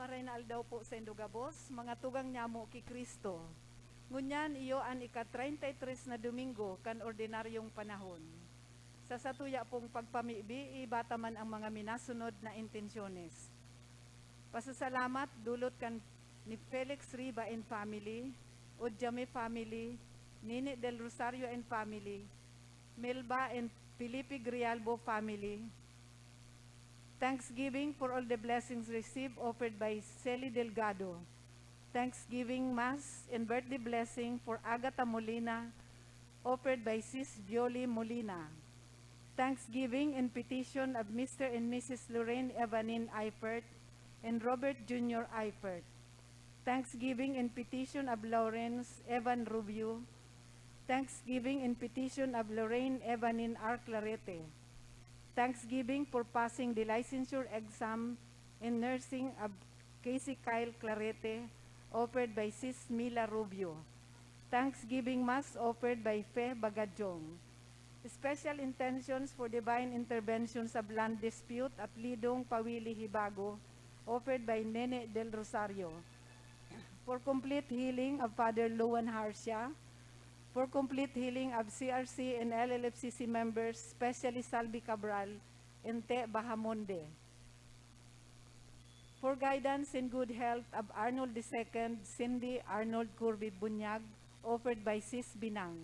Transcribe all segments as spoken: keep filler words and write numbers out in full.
Maray na aldaw po saindo gabos, mga tugang nyamo ki Cristo. Ngunyan iyo an ika-treinta y tres na Domingo kan ordinaryong panahon. Sa satuya pong pagpamibi, iiba ta man ang mga minasunod na intensyones. Pasasalamat dulot kan ni Felix Riva and family, Odjame family, Nini Del Rosario and family, Melba and Felipe Grijalbo family. Thanksgiving for all the blessings received offered by Celi Delgado. Thanksgiving Mass and birthday blessing for Agatha Molina, offered by Sis Violi Molina. Thanksgiving and petition of Mister and Missus Lorraine Evanin Eifert and Robert Junior Eifert. Thanksgiving and petition of Lawrence Evan Rubio. Thanksgiving and petition of Lorraine Evanin R. Clarete. Thanksgiving for passing the licensure exam in nursing of Casey Kyle Clarete, offered by Sis Mila Rubio. Thanksgiving Mass offered by Fe Bagadjong. Special intentions for divine interventions of land dispute at Lidong Pawili Hibago, offered by Nene Del Rosario. For complete healing of Father Luan Harcia, for complete healing of C R C and L L F C C members, especially Salvi Cabral, Ente Bahamonde. For guidance and good health of Arnold the second, Cindy Arnold Curvy Bunyag, offered by Sis Binang.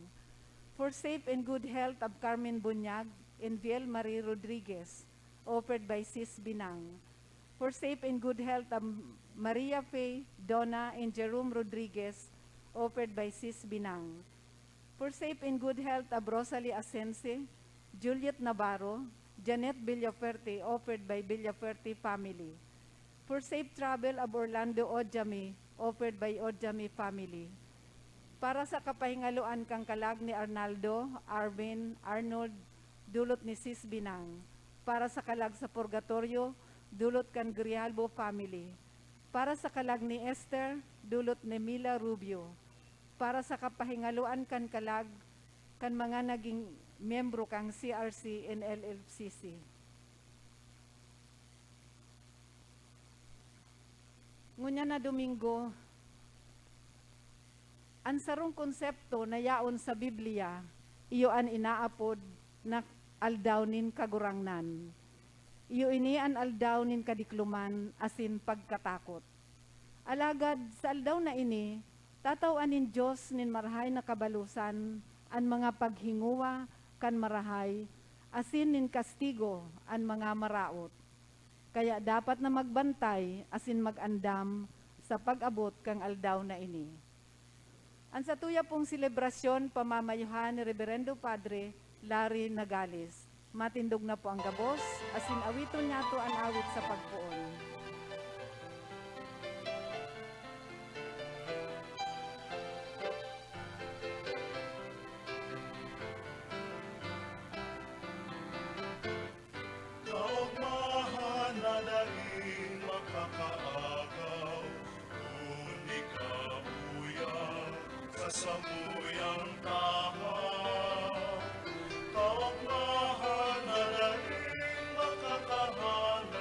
For safe and good health of Carmen Bunyag and Viel Marie Rodriguez, offered by Sis Binang. For safe and good health of Maria Faye, Donna, and Jerome Rodriguez, offered by Sis Binang. For safe and good health of Rosalie Asensi, Juliet Navarro, Janet Villafuerte, offered by Villafuerte family. For safe travel of Orlando Odjami, offered by Odjami family. Para sa kapahingaloan kan kalag ni Arnaldo, Arvin, Arnold, dulot ni Sis Binang. Para sa kalag sa purgatorio, dulot kan Grijalbo family. Para sa kalag ni Esther, dulot ni Mila Rubio. Para sa kapahingaloan kan kalag kan mga naging miyembro kan C R C and L L F C C. Ngunyan na Domingo, an sarong konsepto na yaon sa Biblia, iyo an inaapod na Aldaw nin Kagurangnan. Iyo ini an aldaw nin kadikloman asin pagkatakot. Alagad sa aldaw na ini, tatawan nin Dios nin marahay na kabalosan an mga paghingowa kan marahay, asin nin kastigo an mga maraot. Kaya dapat na magbantay asin mag-andam sa pag-abot kan aldaw na ini. An satuya pong selebrasyon pamamayuhan ni Reberendo Padre Larry Nagales. Matindog na po ang gabos, asin awiton niyato an awit sa pagpoon. Kaogmahan na daing makakaagaw, kundi kabuyan sa samuyang tahaw. Kaogmahan na daing makakahanap,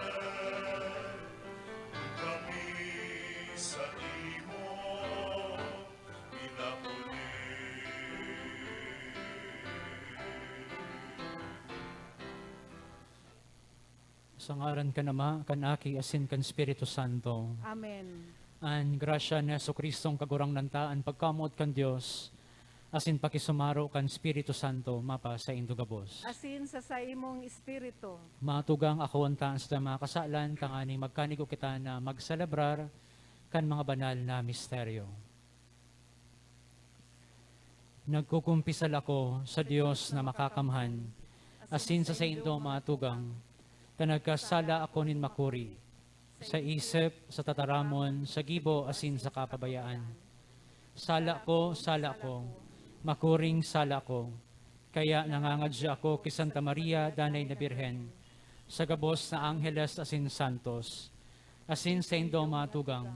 kami sa imo pinapuli. Sa ngaran kan Ama, kan Aki, asin kan Espiritu Santo. Amen. An grasya ni Jesu-Cristong Kagurangnan ta, an pagkamoot kan Dios, asin pakisumaro kan Espiritu Santo, mapasaindo gabos. Asin sa saimong espiritu. Matugang, akoon ta an satuyang mga kasalan, tanganing magkanigo kita na magselebrar kan mga banal na misteryo. Nagkukumpisal ako sa Dios na makakamhan, asin sa saindo, mga tugang, ta nagkasala ako nin makuri, sa isip, sa tataramon, sa gibo, asin sa kapabayaan. Sala ko, sala ko, makuring sala ko. Kaya nangangadya ako ki Santa Maria, Danay na Birhen, sa gabos na angheles asin santos, asin saindo, mga tugang,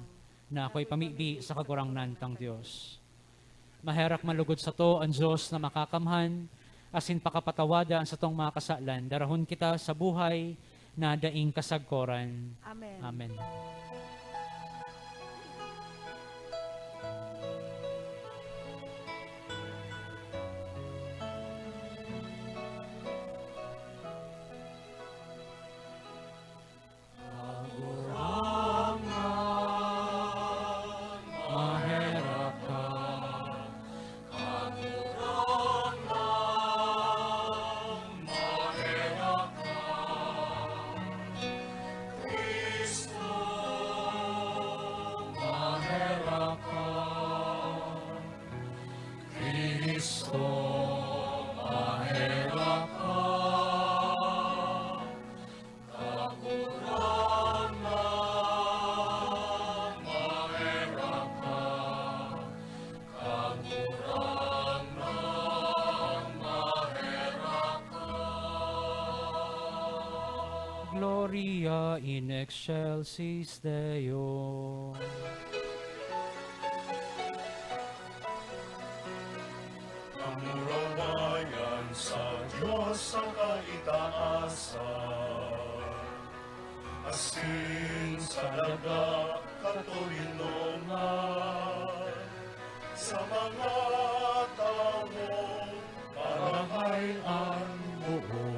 na ako'y pamibi sa Kagurangnan tang Dios. Maherak man lugod sato an Dios na makakamhan, asin pakapatawada an satong mga kasalan, darahon kita sa buhay na daing kasagkoran. Amen. Amen. Maria in excelsis Deo. Kamurawayan sa Diyos sa kaitaasan, asin sa daga katoninongan, sa mga tawong marahay an buot.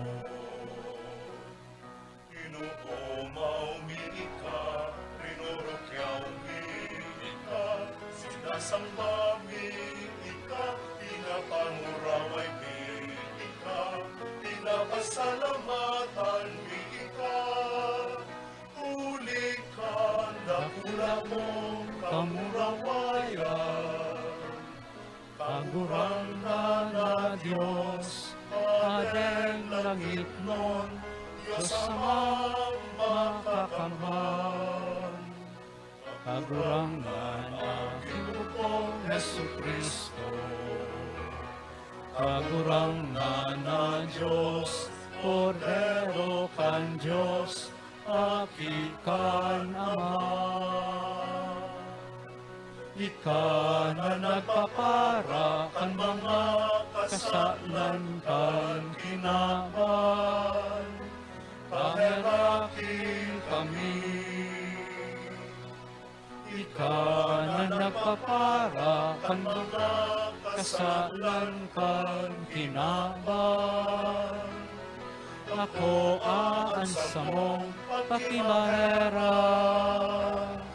Inoomaw mi ika, rinurukyaw mi ika, sinasamba mi ika, pinapanguraway mi ika, pinapasalamatan mi ika. Huli kan dakula mong kamurawayan, Kagurangnan na Dios, Padeng langitnon, Dios Amang makakamhan. Kagurangnan na Ginoo kong Jesu-Cristo, Kagurangnan na Dios, Kordero kan Dios, Aki kan Ama. Ika na nagpapara kan mga kasalan kan kinaban, paheraki kami. Ika na nagpapara kan mga kasalan kan kinaban, akoa an samong pakimaherak.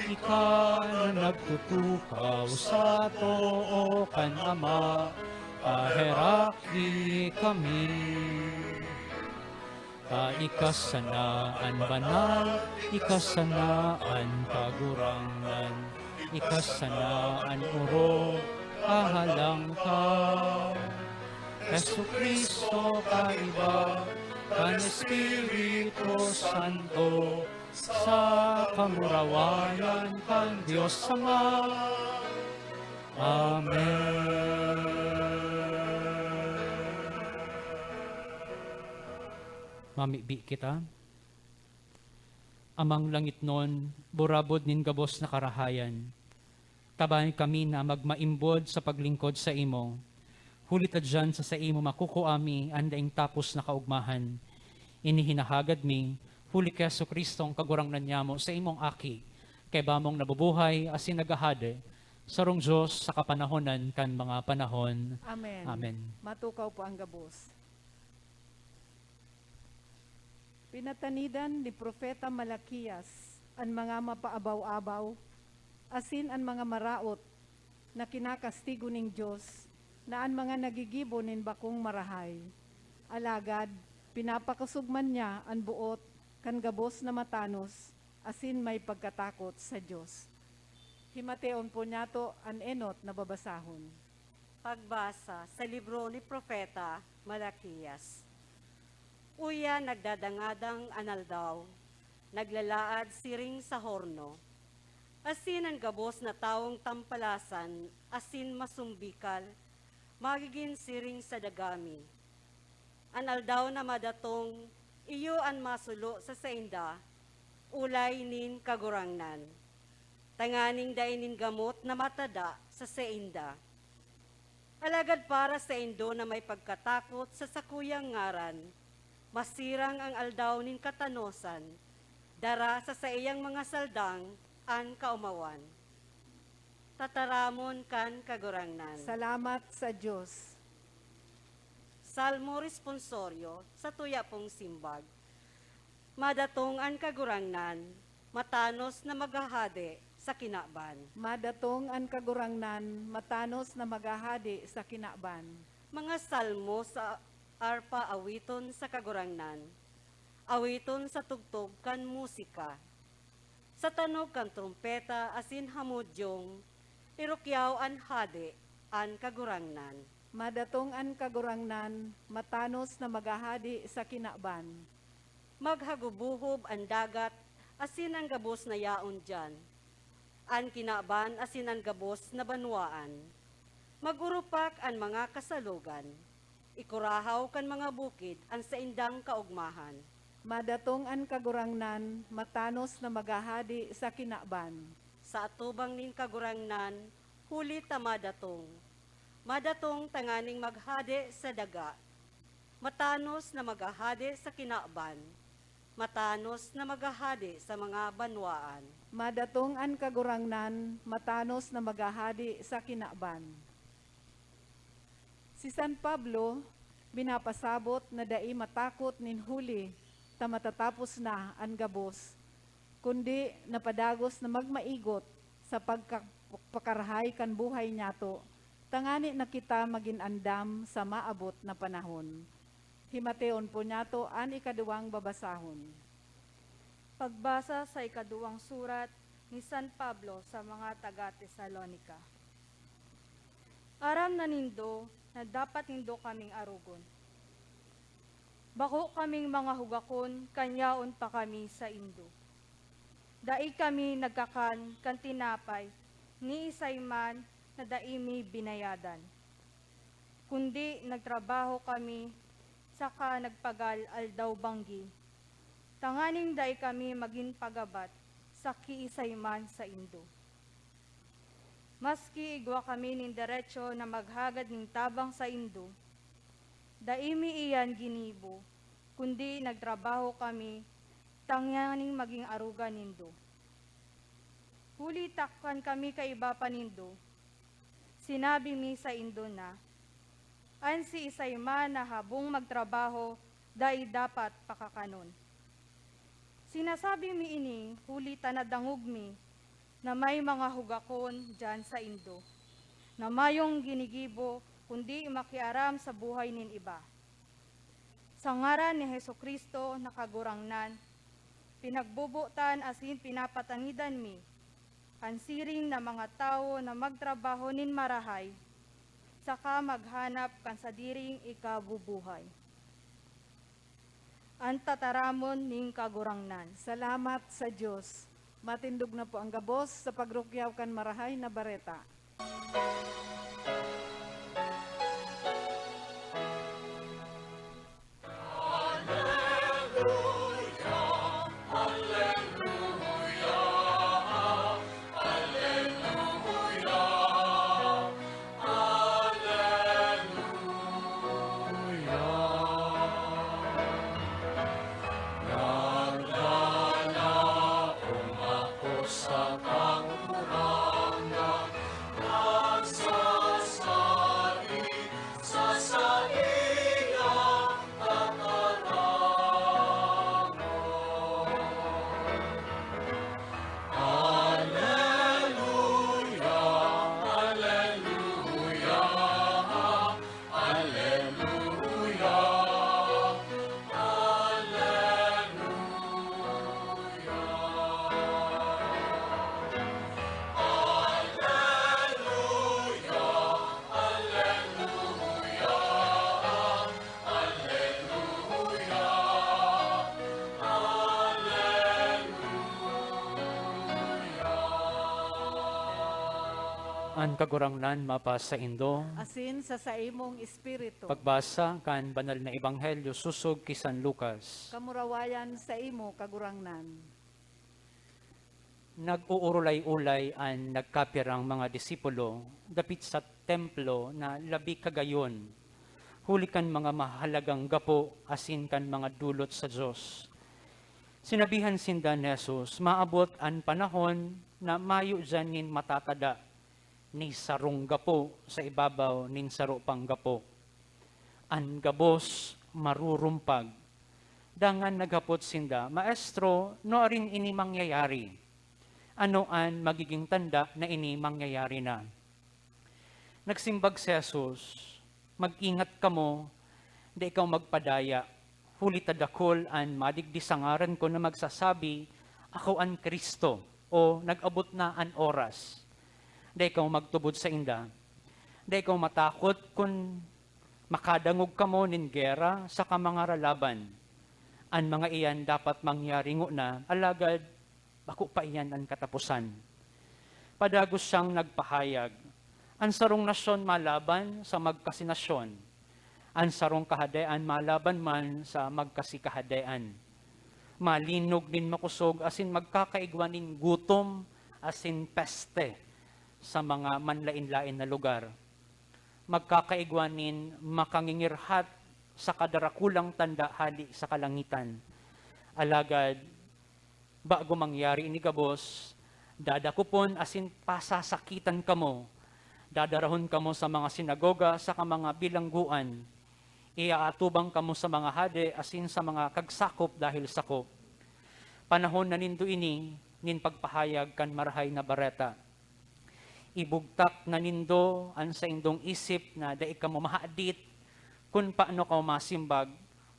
Ika na nagtutukaw sa too kan Ama, paheraki kami. Ta ika sana an banal, ika sana an kagurangnan, ika sana an orog, kahalangkaw. Jesu-Cristo, kaiba kan Espiritu Santo, sa kamurawayan kan Dios Ama. Amen. Mamibi kita. Amang langitnon, burabod nin gabos na karahayan, tabangi kami na magmaimbod sa paglingkod saimo. Huli ta diyan sa saimo makukua mi an daing tapos na kaogmahan. Ini hinahagad mi, huli ki Jesu-Cristo, an Kagurangnan nyamo, saimong Aki, kaiba mong nabubuhay asin naghahade, sarong Dios sa kapanahonan kan mga panahon. Amen. Amen. Matukaw po ang gabos. Pinatanidan ni Propeta Malaquias an mga mapaabaw-abaw asin an mga maraot na kinakastigo nin Dios, na an mga nagigibo nin bakong marahay. Alagad pinapakosog man niya an boot kan gabos na matanos asin may pagkatakot sa Dios. Himateon po niyato an enot na babasahon. Pagbasa sa libro ni Propeta Malaquias. Uya nagdadangadang an aldaw, naglalaad siring sa horno, asin an gabos na tawong tampalasan asin masumbikal magigin siring sa dagami. An aldaw na madatong, iyo an masulo sa sainda, olay nin Kagurangnan, tanganing dai nin gamot na matada sa sainda. Alagad para saindo na may pagkatakot sa sakuyang ngaran, masirang an aldaw nin katanosan, dara sa saiyang mga saldang an kaomawan. Tataramon kan Kagurangnan. Salamat sa Dios. Salmo Responsorio sa tuya pong simbag. Madatong an Kagurangnan, matanos na maghahade sa kinaban. Madatong an Kagurangnan, matanos na maghahade sa kinaban. Mga salmo sa arpa awiton sa Kagurangnan, awiton sa tugtog kan musika. Sa tanog kan trompeta asin hamodyong, irukyaw an hade, an Kagurangnan. Madatong an Kagurangnan, matanos na maghahade sa kinaban. Maghagubohob an dagat asin an gabos na yaon diyan, an kinaban asin an gabos na banwaan. Mag-urupak an mga kasalogan, ikurahaw kan mga bukid an saindang kaogmahan. Madatong an Kagurangnan, matanos na maghahade sa kinaban. Sa atubang nin Kagurangnan, huli ta madatong. Madatong tanganing maghade sa daga. Matanos na maghahade sa kinaban. Matanos na maghahade sa mga banwaan. Madatong an Kagurangnan, matanos na maghahade sa kinaban. Si San Pablo, minapasabot na dai matakot nin huli ta matatapos na an gabos, kundi napadagos na magmaigot sa pagka-, pakarahay kan buhay nyato, tangani na kita magin andam sa maabot na panahon. Himateon po nyato an ikaduwang babasahon. Pagbasa sa ikaduwang surat ni San Pablo sa mga taga-Tesalonica. Aram na nindo na dapat nindo kaming arogon. Bako kaming mga hugakon kan yaon pa kami saindo. Dai kami nagkakan kan tinapay ni isay man na dai mi binayadan, kundi nagtrabaho kami saka nagpagal aldaw-banggi, tanganing dai kami magin pagabat sa kiisay man saindo. Maski igwa kami nin deretso na maghagad nin tabang saindo, dai mi iyan ginibo, kundi nagtrabaho kami tanganing magin arogan nindo. Huli ta kan kami kaiba pa nindo, sinabi mi saindo na, an siisay man na habong magtrabaho dai dapat pakakanon. Sinasabi mi ini huli ta nadangog mi na may mga hugakon diyan saindo, na mayong ginigibo kundi makiaram sa buhay nin iba. Sa ngaran ni Jesu-Cristo na Kagurangnan, pinagbobotan asin pinapatangidan mi an siring na mga tawo na magtrabaho nin marahay, saka maghanap kan sadiring ikabubuhay. An tataramon nin Kagurangnan. Salamat sa Dios. Matindog na po ang gabos sa pagrukyaw kan Marahay na Bareta. Naglalaom ako sa Kagurangnan, nagsasabi sa saiyang tataramon. Aleluya, aleluya, aleluya, aleluya. Aleluya, aleluya, aleluya, aleluya. An Kagurangnan mapasaindo. Asin sa saimong espiritu. Pagbasa kan Banal na Ebanghelyo sosog ki San Lucas. Kamurawayan saimo, Kagurangnan. Nag-uurulay-ulay an nagkapirang mga disipulo dapit sa Templo na labi kagayon, huli kan mga mahalagang gapo asin kan mga dulot sa Dios. Sinabihan sinda ni Jesus, "Maabot an panahon na mayo diyan nin matatada ni sarong gapo sa ibabaw nin saro pang gapo. An gabos marurumpag." Dangan naghapot sinda, "Maestro, nuarin ini mangyayari? Ano an magiging tanda na ini mangyayari na?" Nagsimbag si Jesus, "Mag-ingat kamo, dai kamo magpadaya, huli ta dakul an madigdi sa ngaran ko na magsasabi, 'Ako an Cristo,' o, 'Nag-abot na an oras.' Dai kamo magtubod sainda. Dai kamo matakot kun makadangog kamo nin gera saka mangaralaban. An mga iyan dapat mangyari ngona, alagad bako pa iyan an kataposan." Padagos siyang nagpahayag, "An sarong nasyon malaban sa magkasinasyon, an sarong kahadean malaban man sa magkasikahadean. Malinog nin makosog asin magkakaigwa nin gutom asin peste sa mga manlaen-laen na lugar. Magkakaigwa nin makangingirhat sa kadarakulang tanda hale sa kalangitan. Alagad, bago mangyari ini gabos, dadakopon asin pasasakitan kamo. Dadarahon kamo sa mga sinagoga saka mga bilanggoan. Iaatubang kamo sa mga hade asin sa mga kagsakop dahil sako. Panahon na nindo ini nin pagpahayag kan Marahay na Bareta. Ibugtak na nindo an saindong isip na dai kamo mahadit kun paano kamo masimbag,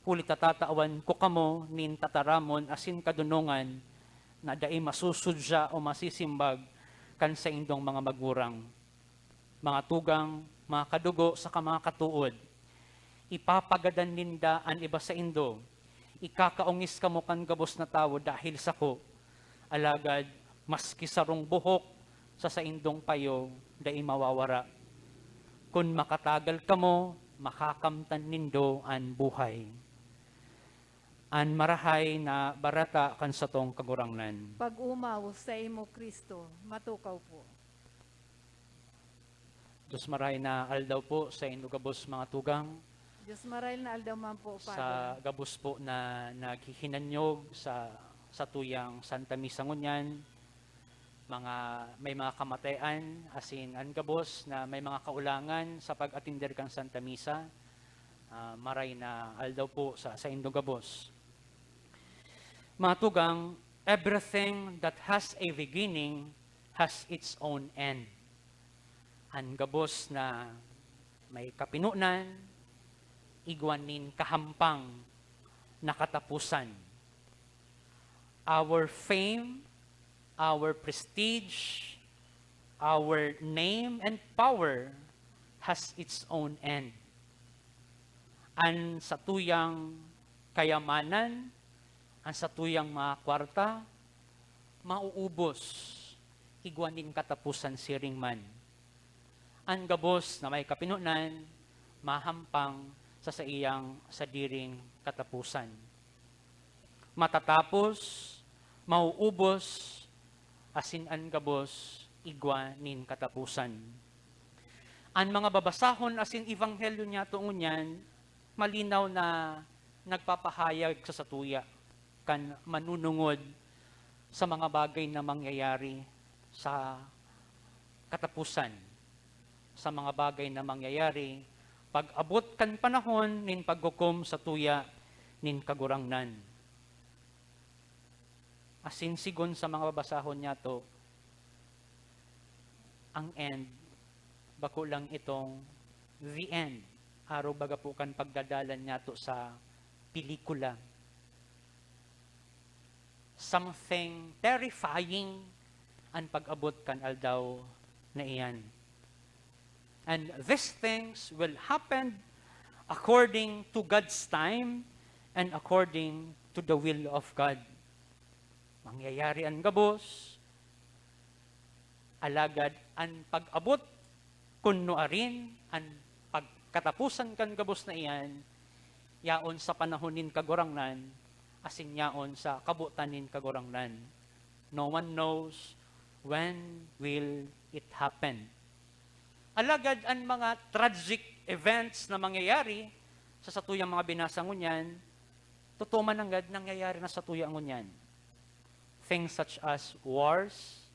huli ta tatawan ko kamo nin tataramon asin kadonongan na dai masusudya o masisimbag kan saindong mga magurang. Mga tugang, mga kadugo, saka mga katood, ipapagadan ninda an iba saindo. Ikakaongis kamo kan gabos na tawo dahil sako. Alagad maski sarong buhok sa saindong payo dai mawawara. Kun makatagal kamo, makakamtan nindo an buhay. An Marahay na Bareta kan satong Kagurangnan. Pag-omaw saimo, Cristo. Matukaw po. Diyos maray na aldaw po sa indo gabos, mga tugang. Diyos maray na aldaw man po, Father. Sa gabos po na naghihinanyog sa satuyang Santa Misa ngunyan, mga, may mga kamatayan, asin an gabos na may mga kaulangan sa pag-atender kan Santa Misa, ah, maray na aldaw po sa, sa indo gabos. Mga tugang, everything that has a beginning has its own end. An gabos na may kapinonan, igwa nin kahampang na kataposan. Our fame, our prestige, our name and power has its own end. An satuyang kayamanan, an satuyang mga kwarta, mauubos, igwa nin kataposan siring man. An gabos na may kapinonan, mahampang sa saiyang sadiring kataposan. Matatapos, mauubos, asin an gabos igwa nin kataposan. An mga babasahon asin ebanghelyo niyato ngunyan, malinaw na nagpapahayag sa satuya kan manunungod sa mga bagay na mangyayari sa kataposan, sa mga bagay na mangyayari pag-abot kan panahon nin paghukom satuya nin Kagurangnan. Asin sigon sa mga babasahon niyato, ang end, bako lang itong the end, arog baga po kan pagdadalan niyato sa pelikula. Something terrifying an pag-abot kan aldaw na iyan. And these things will happen according to God's time and according to the will of God. Mangyayari an gabos, alagad an pag-abot kun nuarin an pagkataposan kan gabos na iyan, yaon sa panahon nin Kagurangnan, asin yaon sa kabotan nin Kagurangnan. No one knows when will it happen. Alagad an mga tragic events na mangyayari sa satuyang mga binasa ngunyan, totoo man nanggad, nangyayari na satuya ngunyan. Things such as wars,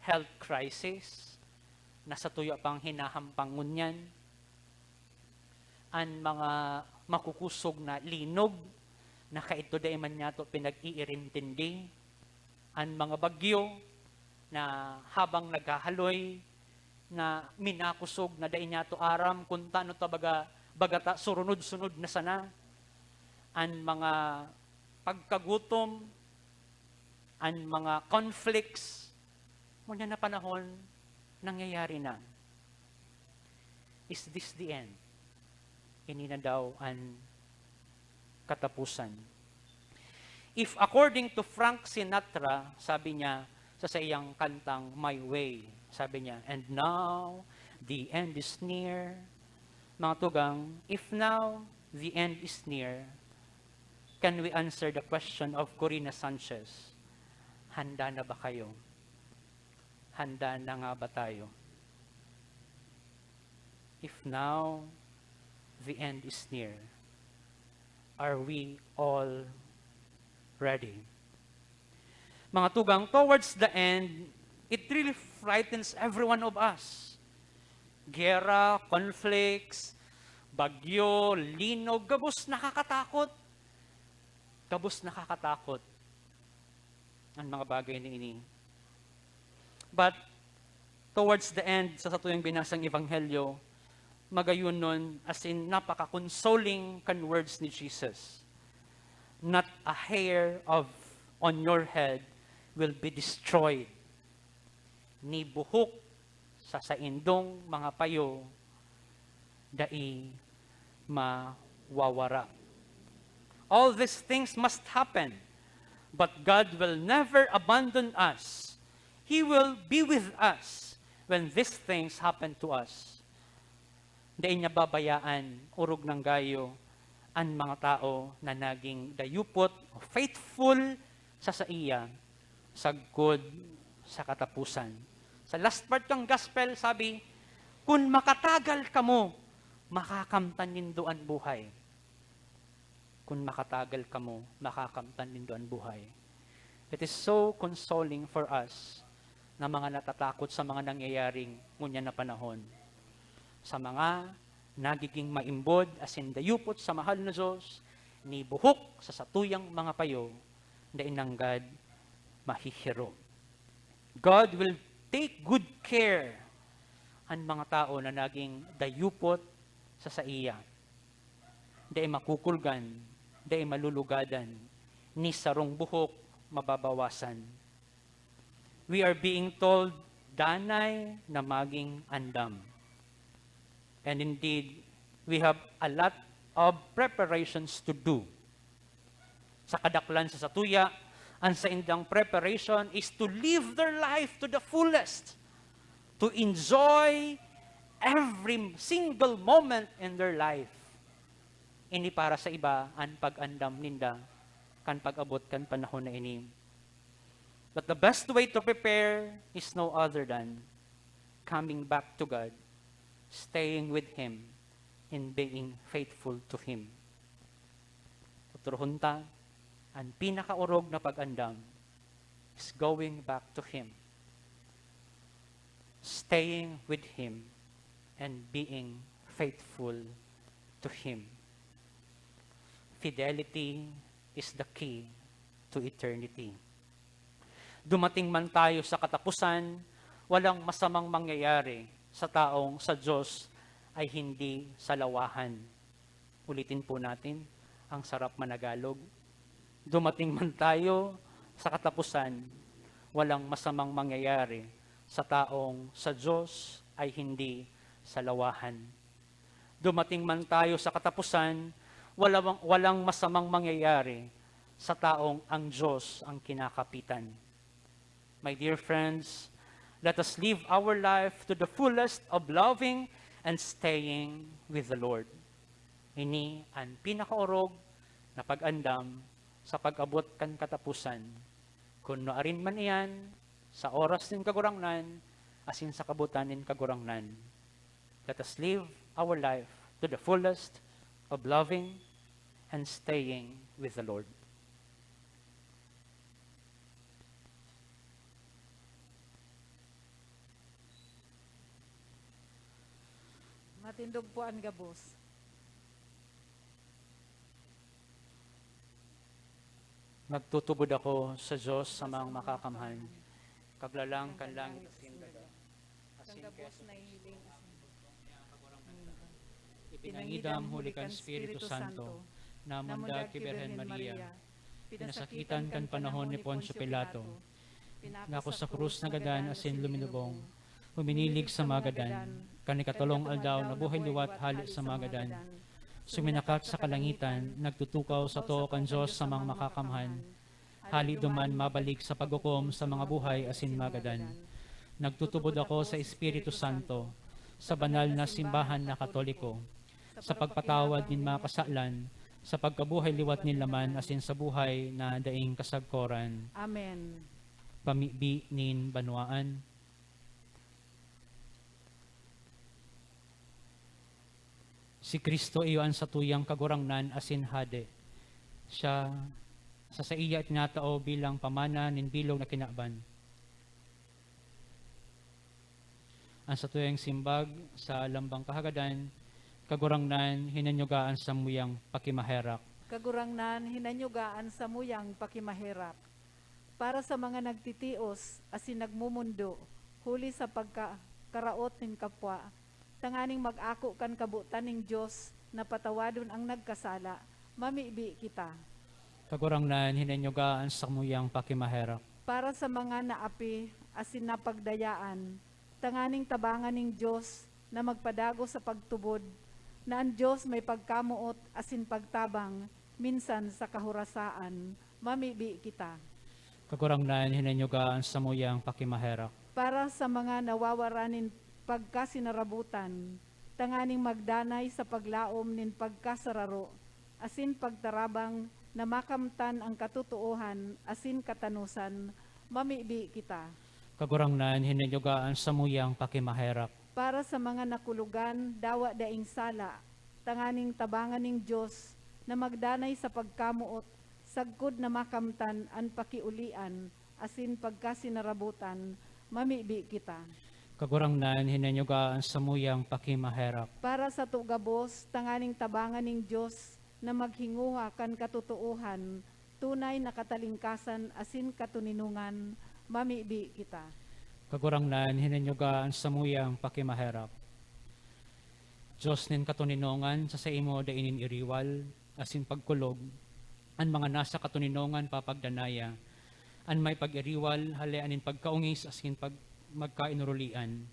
health crisis, na satuya pang hinahampang ngunyan, an mga makukusog na linog na kaidto dai man niyato pinag-iirintindi, an mga bagyo na habang naghahaloy na minakusog na dai niyato aram kun tano ta baga, baga ta surunod-sunod na sana, an mga pagkagutom, an mga conflicts, ngunyan na panahon, nangyayari na. Is this the end? Ini na daw an katapusan. If according to Frank Sinatra, sabi niya sa saiyang kantang My Way, sabi niya, "And now, the end is near." Mga tugang, if now, the end is near, can we answer the question of Corina Sanchez? Handa na ba kayo? Handa na nga ba tayo? If now the end is near, are we all ready? Mga tugang, towards the end, it really frightens every one of us. Gera, conflicts, bagyo, linog, gabos nakakatakot. Gabos nakakatakot an mga bagay na ini. But towards the end, sa satuyang binasang ebanghelyo, magayon nun, as in, napaka-consoling kan words ni Jesus. "Not a hair of, on your head will be destroyed." Ni buhok sa saindong mga payo dai mawawara. All these things must happen, but God will never abandon us. He will be with us when these things happen to us. Dai niya babayaan, orog nang gayo, an mga tao na naging dayupot o faithful sa saiya sagkod sa kataposan. Sa last part kan gospel, sabi, "Kun makatagal kamo, makakamtan nindo an buhay." Kun makatagal kamo, makakamtan nindo an buhay. It is so consoling for us na mga natatakot sa mga nangyayaring ngunyan na panahon. Sa mga nagiging maimbod asin dayupot sa mahal na Diyos, ni buhok sa satuyang mga payo, dai nanggad mahihiro. God will take good care an mga tao na naging dayupot sa saiya. Dai makukulgan, dai malulugadan, ni sarong buhok mababawasan. We are being told, "Danay na maging andam." And indeed, we have a lot of preparations to do. Sa kadaklan sa satuya, an saindang preparation is to live their life to the fullest, to enjoy every single moment in their life. Ini para sa iba an pag-andam ninda kan pag-abot kan panahon na ini. But the best way to prepare is no other than coming back to God, staying with Him, and being faithful to Him. Tuturuhon ta, an pinakaorog na pag-andam is going back to Him, staying with Him, and being faithful to Him. Fidelity is the key to eternity. Dumating man tayo sa katapusan, walang masamang mangyayari sa taong sa Diyos ay hindi salawahan. Ulitin po natin, ang sarap managalog. Dumating man tayo sa katapusan, walang masamang mangyayari sa taong sa Diyos ay hindi salawahan. Dumating man tayo sa katapusan, walang, walang masamang mangyayari sa taong ang Diyos ang kinakapitan. My dear friends, let us live our life to the fullest of loving and staying with the Lord. Ini an pinakaorog na pag-andam sa pag-abot kan katapusan, kun nuarin man iyan, sa oras nin Kagurangnan, asin sa kabotan nin Kagurangnan. Let us live our life to the fullest of loving and staying with the Lord. Matindog po an gabos. Nagtutubod ako sa Diyos sa mga makakamhan, Kaglalang kan langit asin daga, asin kan gabos na hihiling asin ipinangidam huli kan Espiritu Santo, namundag ki Birhen Maria, pinasakitan kan panahon ni Poncio Pilato, pinako sa krus, nagadan asin luminubong, huminilig sa mga gadan, kan ikatolong aldaw nabuhay liwat hale sa mga gadan. Suminakat sa kalangitan, nagtutukaw sa too kan Diyos sa mga makakamhan. Hale duman mabalik sa paghukom sa mga buhay asin mga gadan. Nagtutubod ako sa Espiritu Santo, sa banal na simbahan na Katoliko, sa pagpatawad nin mga kasalan, sa pagkabuhay liwat nin laman asin sa buhay na daing kasagkoran. Amen. Pamibi nin banwaan. Si Cristo iyo an satuyang Kagurangnan asin Hade. Siya, sa saiya tinatao bilang pamana nin bilog na kinaban. An satuyang simbag sa lambang kahagadan, Kagurangnan, hinanyuga an samuyang pakimaherak. Kagurangnan, hinanyuga an samuyang pakimaherak. Para sa mga nagtitios asin nagmomondo huli sa pagkakaraot nin kapwa, tanganing mag-ako kan kabotan nin Dios na patawadon ang nagkasala, mamibi kita. Kagurangnan, hinanyuga an samuyang pakimaherak. Para sa mga naapi asin napagdayaan, tanganing tabangan nin Dios na magpadagos sa pagtubod, na an Dios may pagkamoot asin pagtabang minsan sa kahorasaan, mamibi kita. Kagurangnan, hinanyuga an samuyang pakimaherak. Para sa mga nawawaran nin pagkasinarabotan, tanganing magdanay sa paglaom nin pagkasararo asin pagtarabang na makamtan ang katotoohan asin katanosan, mamibi kita. Kagurangnan, hinanyuga an samuyang pakimaherak. Para sa mga nakulogan dawa daing sala, tanganing tabangan nin Dios na magdanay sa pagkamoot sagkod na makamtan an pakiolian asin pagkasinarabotan, mamibi kita. Kagurangnan, hinanyuga an samuyang pakimaherak. Para sato gabos, tanganing tabangan nin Dios na maghinguha kan katotoohan, tunay na katalingkasan asin katoninongan, mamibi kita. Kagurangnan, hinanyuga an samuyang pakimaherak. Dios nin katoninongan, sa saimo dai nin iriwal asin pagkulog an mga nasa katoninongan papagdanaya. An may pag-iriwal, halean nin pagkaongis asin pag-, magkainurulian.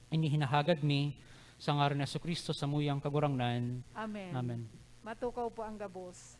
Ini hinahagad mi sa ngaran ni Jesu-Cristo, samuyang Kagurangnan. Amen. Amen. Matukaw po ang gabos.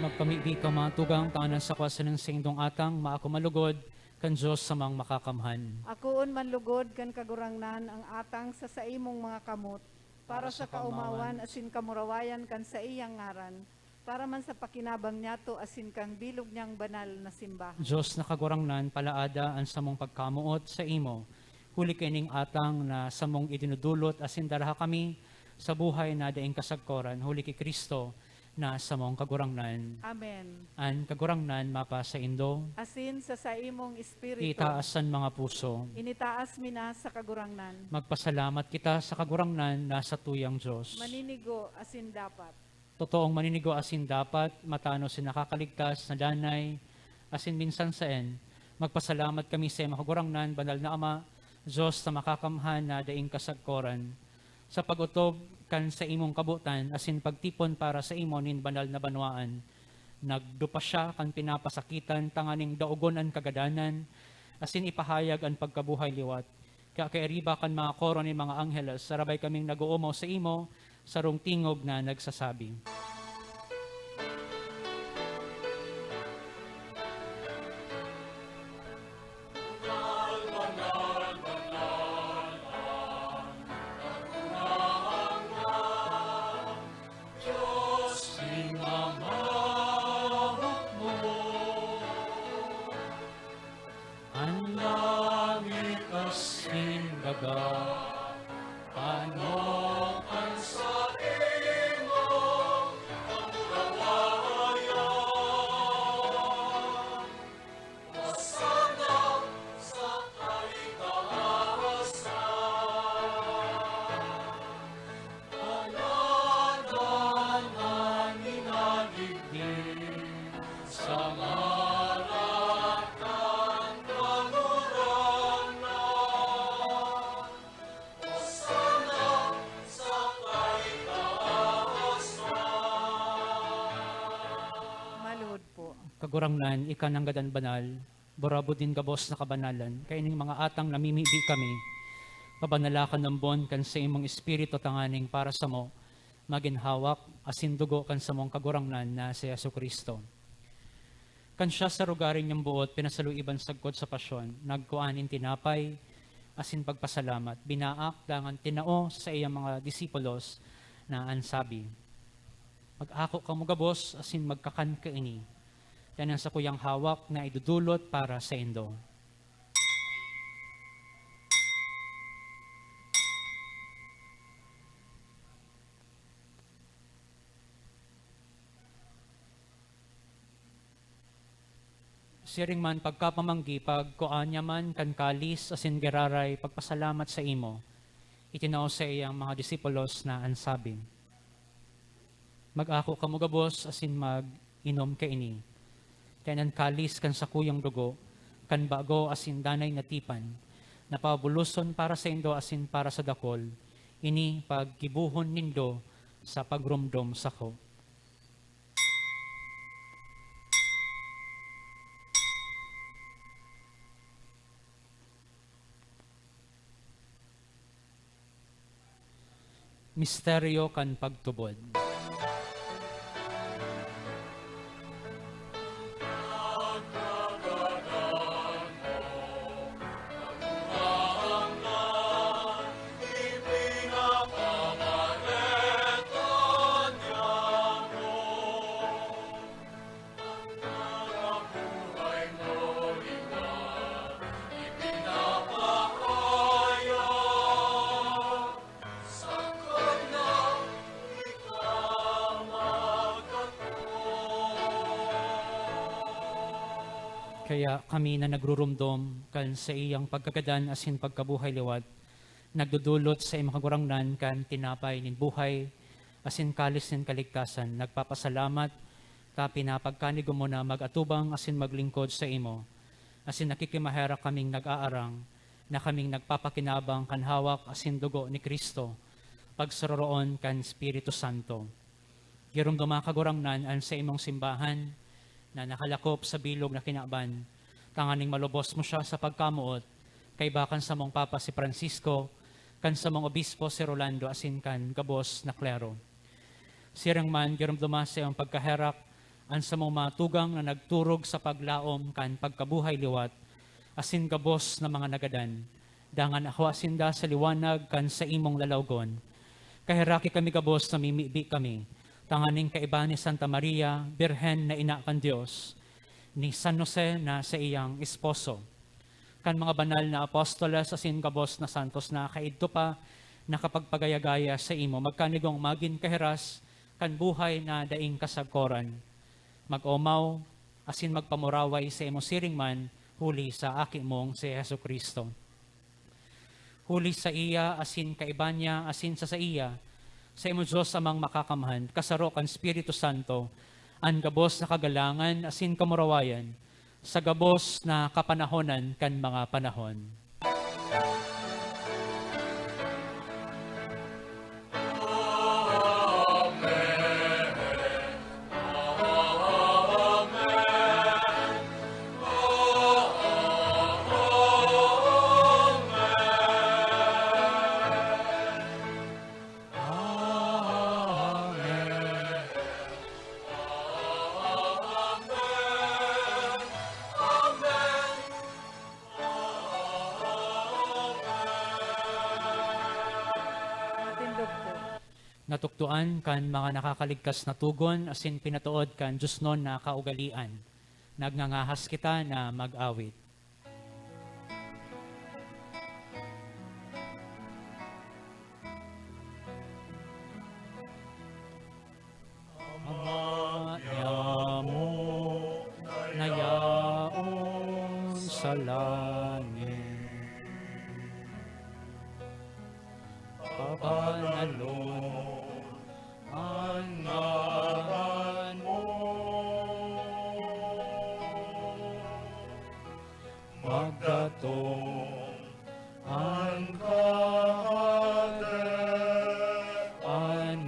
Magpamibi ka, mga tugang, tanganing sa kawasan nin saindong atang, maako malugod kan Dios samang makakamhan. Akoon man lugod kan Kagurangnan ang atang sa saimong mga kamot, para sa kaomawan asin kamurawayan kan saiyang ngaran, para man sa pakinabang niyato asin kan bilog niyang banal na simbahan. Dios na Kagurangnan, palaada an samong pagkamoot saimo, huli kaining atang na samong idinudulot asin daraha kami sa buhay na daing kasagkoran, huli ki Cristo na samong Kagurangnan. Amen. An Kagurangnan mapasaindo. Asin sa saimong espiritu. Itaas an mga puso. Initaas mi na sa Kagurangnan. Magpasalamat kita sa Kagurangnan na satuyang Dios. Maninigo asin dapat. Totoong maninigo asin dapat, matanos na nakakaligtas na danay, asin minsan saen. Magpasalamat kami sa imo, Kagurangnan, banal na Ama, Dios na makakamhan na daing kasagkoran. Sa pag-otob kan saimong kabotan asin pagtipon para saimo nin banal na banwaan. Nagdupa siya kan pinapasakitan tanganing daogon an kagadanan asin ipahayag an pagkabuhay liwat. Kaya kairiba kan mga koro nin mga angheles, sarabay kaming nag-oomaw saimo, sarong tingog na nagsasabi, Diyos, pinamahok mo. An langit asin daga, paano kan saimong kamurawayan? Hosana sa kaitaasan. Panadan an minadigdi sa ngaran kan Kagurangnan. Hosana sa kaitaasan. Maluhod po. Kagurangnan, ika nanggad an banal, burabod nin gabos na kabanalan, kaining mga atang namimibi kami, pabanala ka nambon kan saimong Espiritu tanganing para samo, magin hawak asin dugo kan samong Kagurangnan na si Jesu-Cristo. Kan siya sa rogaring niyang boot pinasaluiban sagkod sa pasyon, nagkua nin tinapay asin pagpasalamat, binaak dangan tinao sa saiyang mga disipulos na an sabi, "Mag-ako kamo gabos asin magkakan kaini. Yan an sakuyang hawak na idodolot para saindo." Siring man pagkapamanggi, pagkua niya man kan kalis asin giraray pagpasalamat saimo, itinao sa iyang mga disipulos na an sabi, "Mag-ako kamo gabos asin mag-inom kaini. Kaya an kalis kan sakuyang dugo, kan bago asin danay na tipan, na pabuloson para saindo asin para sa dakul, ini paggibohon nindo sa pagromdom sako." Misteryo kan pagtubod. Kaya kami na nagrurumdom kan saiyang pagkagadan asin pagkabuhay liwat, nagdodolot sa imo, Kagurangnan, kan tinapay nin buhay asin kalis nin kaligtasan. Nagpapasalamat ta pinapagkanigo mo na mag-atubang asin maglingkod saimo, asin nakikimaherak kaming nag-aarang na kaming nagpapakinabang kan hawak asin dugo ni Cristo, pagsaroroon kan Espiritu Santo. Giromdoma, Kagurangnan, an saimong simbahan na nakalakop sa bilog na kinaban, tanganing malubos mo siya sa pagkamoot, kaiba kan samong Papa si Francisco, kan samong Obispo si Rolando, asin kan gabos na klero. Siring man, giromdoma sa iyong pagkaherak an samong mga tugang na nagturog sa paglaom kan pagkabuhay liwat, asin gabos na mga nagadan, dangan akua sinda sa liwanag kan saimong lalawgon. Kaheraki kami gabos, namimibi kami, tanganing kaiba ni Santa Maria, Birhen na ina kan Dios, ni San Jose na saiyang esposo, kan mga banal na apostoles asin gabos na santos na kaidto pa nakapagpagaya-gaya saimo, magkanigong magin kahiras kan buhay na daing kasagkoran. Mag-omaw asin magpamuraway saimo siring man huli sa Aki mong si Jesu-Cristo. Huli saiya asin kaiba niya asin sa saiya, saimo Dios Amang Makakamhan, kasaro kan Espiritu Santo, an gabos na kagalangan asin kamurawayan, sa gabos na kapanahonan kan mga panahon. Natukdoan kan mga nakakaligtas na togon asin pinatood kan diosnon na kaugalean. Nagngangahas kita na mag-awit. Ama niamo na yaon sa langit, pabanalon an ngaran mo. Magdatong an Kahadean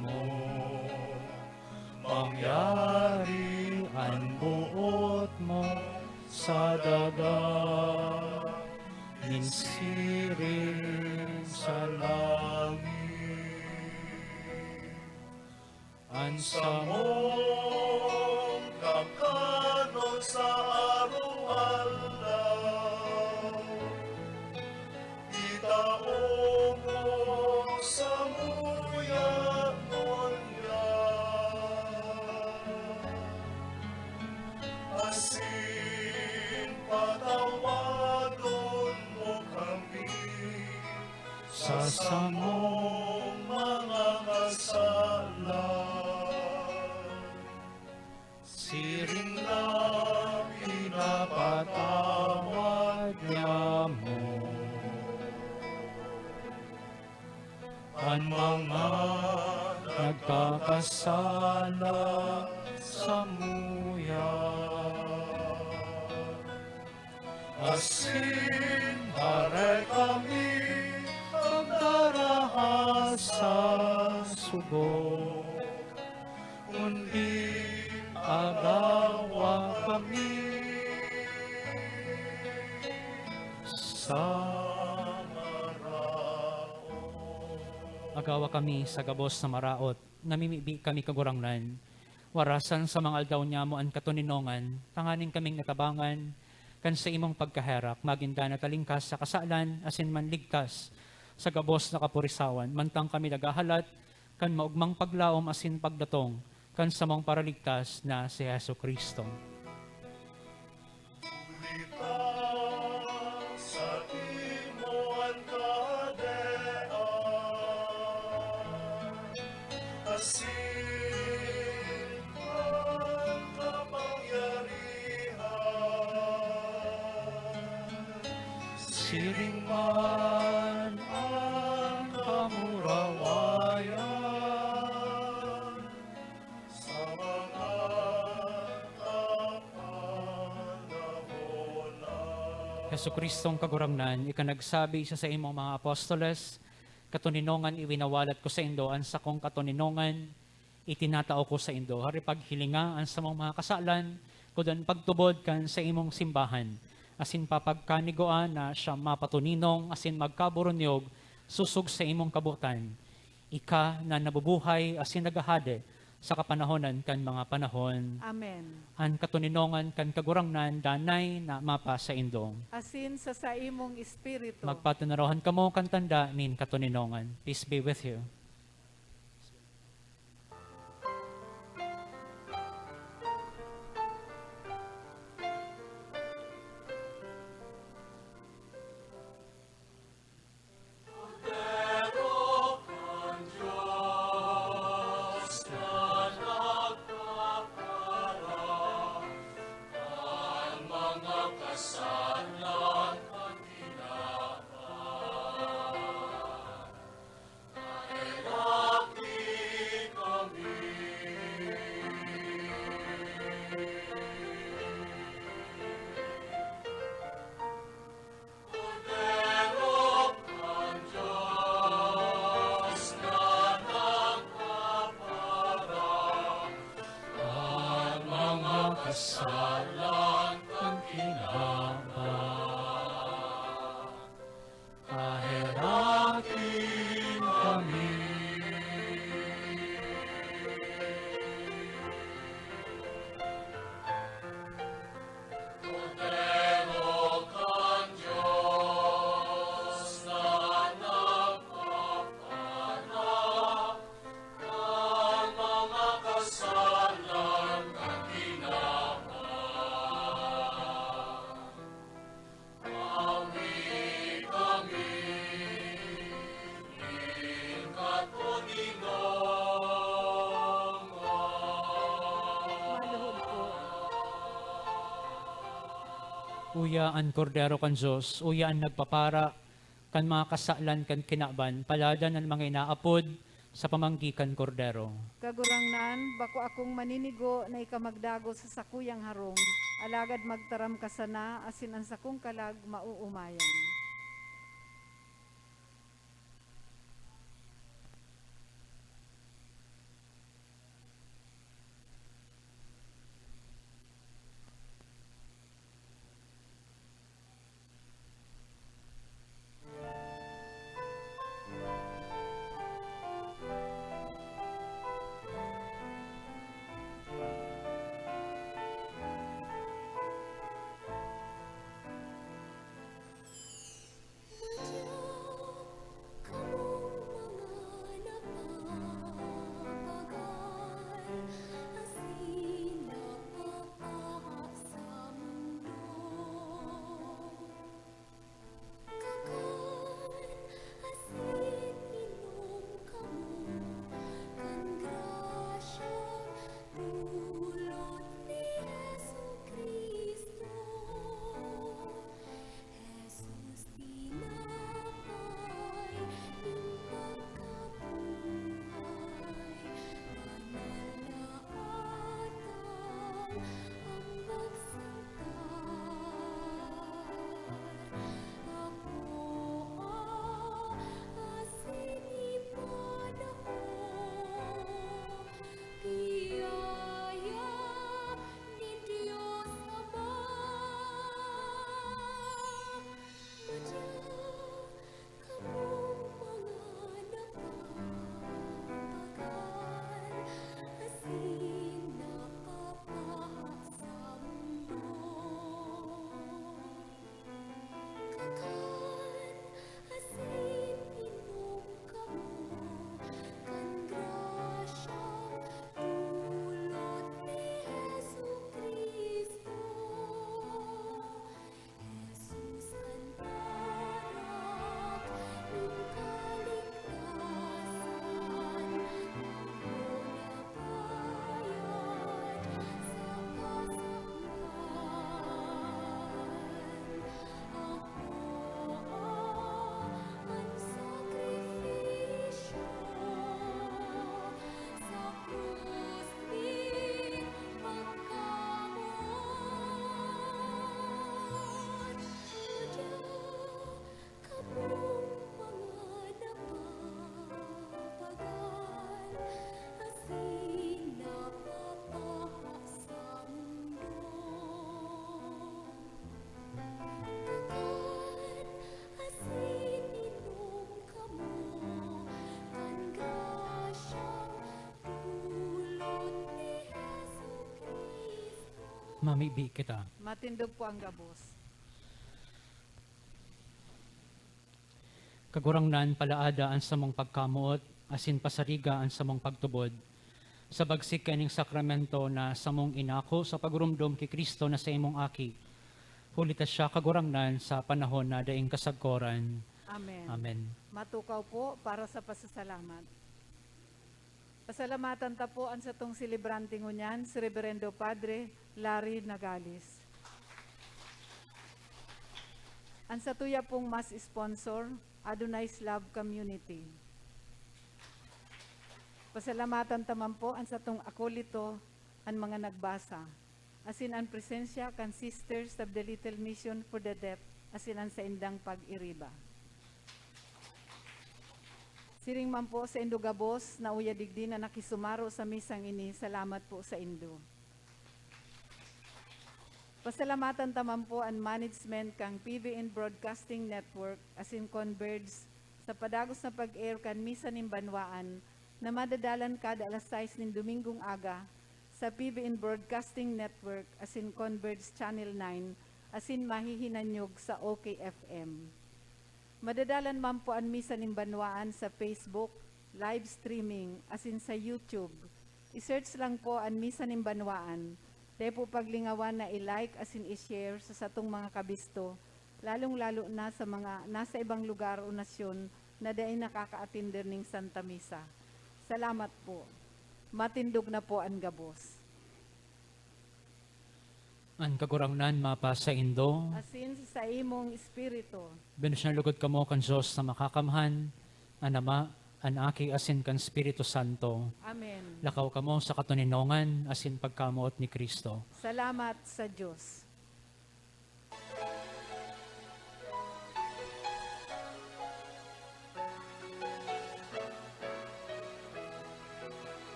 mo, mangyari an boot mo sa daga, nin siring sa langit. An samong kakanon sa araw-araw, itao mo samuya ngunyan. Asin patawadon mo kami sa samong mga kasalan, siring na pinapatawad niamo an mga nagkakasala samuya. Asin dai kami pagdaraha sa sugo, kundi agawa kami sa maraot. Agawa kami sa gabos na maraot. Namimibi kami, Kagurangnan. Warasan sa mga aldaw niamo an katoninongan, tanganing kaming natabangan kan saimong pagkaherak, magin danay talingkas sa kasalan asin manligtas sa gabos na kapurisawan, mantang kami naghahalat kan maogmang paglaom asin pagdatong kan samong Paraligtas na si Jesu-Cristo. Huli ta saimo an Kahadean, asin an kapangyarihan, siring man an kamurawayan sa mga kapanahon na. Jesu-Cristong Kagurangnan, ika nagsabi sa saimong mga apostoles, "Katoninongan iwinawalat ko saindo, an sakong katoninongan itinatao ko saindo." Hari, paghilinga an samong mga kasalan, kudan pagtubod kan saimong simbahan, asin papagkanigoan na siya mapatoninong asin magkaburunyog sosog sa imong kabotan. Ika na nabubuhay asin naghahade sa kapanahonan kan mga panahon. Amen. An katoninongan kan Kagurangnan danay na mapasaindo. Asin sa saimong espiritu. Magpatinarahan kamo kan tanda nin katoninongan. Peace be with you. Uya an Kordero kan Dios, uya an nagpapara kan mga kasalan kan kinaban, paladan an mga inaapod sa pamanggi kan Kordero. Kagurangnan, bako akong maninigo na ika magdagos sa sakuyang harong, alagad magtaram ka sana asin an sakong kalag maoomayan. Kakan asin inom kamo kan grasyang dulot ni Jesu-Cristo. Jesus, tinapay nin pagkabuhay, banal na atang, ambag sangka. Akoa asin ipanahon, biyaya nin Dios Ama. Madya kamong mga napapagal asin napapaha sa mundo. Kakan asin inom kamo kan grasyang dulot ni Jesu-Cristo. Jesus, an parak nin kaligtasan, ako na bayad sa kasalan. Akoa an sakripisyo sa krus nin pagkamoot. Madya kamong mga napapagal asin napapaha sa mundo. Kakan asin inom kamo kan grasyang dulot ni Jesu-Cristo. Mamibi kita. Matindog po ang gabos. Kagurangnan, palaada an samong pagkamoot, asin pasariga an samong pagtubod, sa bagsik kaining sakramento na samong inako sa pagurumdom ki Cristo na saimong Aki, huli ta siya, Kagurangnan, sa panahon na daing kasagkoran. Amen. Amen. Matukaw po para sa pasasalamat. Pasalamatan ta po an satong selebrante ngunyan, si Reverendo Padre Larry Nagales. An satuya pong mass sponsor, Adonai's Love Community. Pasalamatan ta man po an satong akolito, an mga nagbasa, asin an presensya kan Sisters of the Little Mission for the Deaf asin an saindang pag-iriba. Siring man po saindo gabos na uya digdi na nakisumaro sa misang ini, salamat po saindo. Pasalamatan ta man po an management kan P V N Broadcasting Network asin Converge sa padagos na pag-air kan Misa nin Banwaan na madadalan kada alas sais nin Domingong aga sa P V N Broadcasting Network asin Converge Channel nine asin mahihinanyog sa O K F M. Madadalan man po an Misa nin Banwaan sa Facebook, live streaming, asin sa YouTube. I-search lang po an Misa nin Banwaan. Dai po paglingawan na i-like asin i-share sa satong mga kabisto, lalong-lalo na sa mga nasa ibang lugar o nasyon na dai nakakaatender ning Santa Misa. Salamat po. Matindog na po an gabos. An Kagurangnan mapasaindo. Asin sa imong espiritu. Bendisyon lugod kamo kan Dios na Makakamhan, an Ama, an Aki, asin kan Espiritu Santo. Amen. Lakaw kamo sa katoninongan asin pagkamoot ni Cristo. Salamat sa Dios.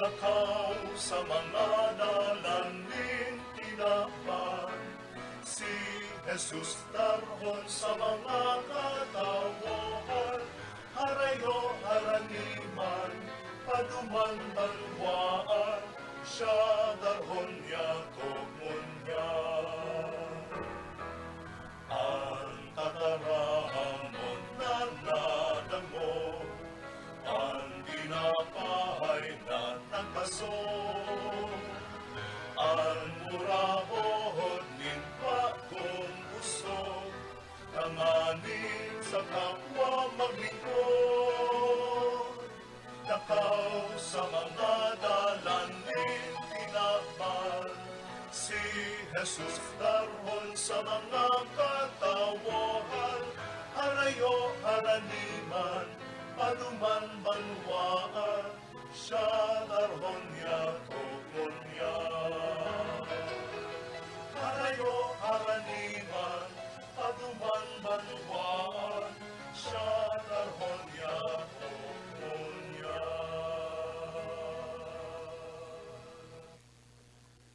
Lakaw sa mga dalan nin tinaban, si Jesus darhon sa mga katawohan, harayo harani man, paduman banwaan, siya darhon niya togon niya. An tataramon na nadangog, an tinapay na nagkasog, an murahod nin bagong busog, tanganing sa kapwa maglingkod. Lakaw sa mga dalan nin tinaban, si Jesus darhon sa mga katawohan, harayo harani